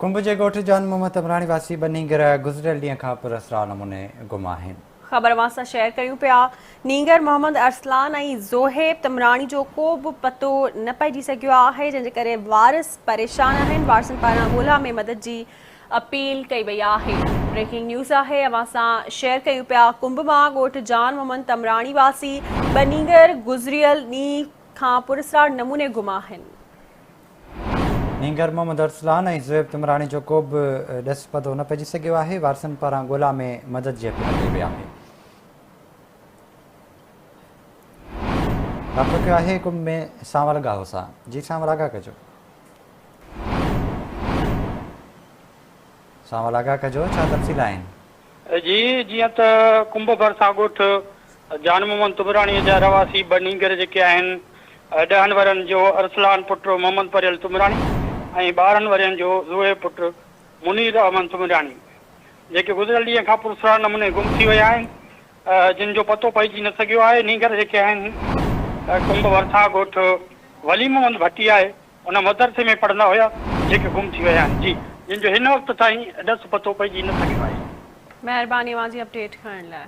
ڪنب جي ڳوٺ جان محمد تمراڻي واسي ٻه نينگر گذريل ڏينهن کان پراسرار نموني گم آهن. خبر اوهان سان شيئر ڪريون پيا نينگر محمد ارسلان ۽ زوهيب تمراڻي جو ڪو به پتو نه پئجي سگهيو آهي جنهن جي ڪري وارث پريشان آهن وارثن پاران ڳولا ۾ مدد جي اپيل ڪئي وئي آهي بريڪنگ نيوز آهي اوهان سان شيئر ڪيون پيا ڪنب مان ڳوٺ جان محمد تمراڻي واسي ٻه نينگر گذريل ڏينهن کان پراسرار نموني گم آهن. نينگر محمد ارسلان ۽ زويب تمراڻي جو ڪو به ڏس پتو نه پئجي سگهيو آهي، وارثن پاران ڳولا ۾ مدد جي اپيل ڪئي وئي آهي. رابطو ڪيو آهي ڪنب ۾ سانول ڳاهو سان. جي سانول آگاهه ڪجو. سانول آگاهه ڪجو ڇا تفصيل آهن. جي جيئن ته ڪنب ڀرسان ڳوٺ جان محمد تمراڻيء جا رهواسي ٻه نينگر جيڪي آهن ڏهن ورهين جو ارسلان پٽ محمد پريل تمراڻي ۽ 12 ورهين جو زوهيب پٽ منير احمد تمراڻي جيڪي گذريل ڏينهن کان پراسرار نموني گم ٿي ويا آهن جن جو پتو پئجي نه سگهيو آهي نينگر جيڪي آهن ڪنب ڀرسان ڳوٺ ولي محمد ڀٽي آهي ان مدرسي ۾ پڙهندا هيا جيڪي گم ٿي ويا آهن جي جن جو هن وقت تائين ڏس پتو پئجي نه سگهيو آهي. مهرباني اوهان جي اپڊيٽ کڻڻ لاء.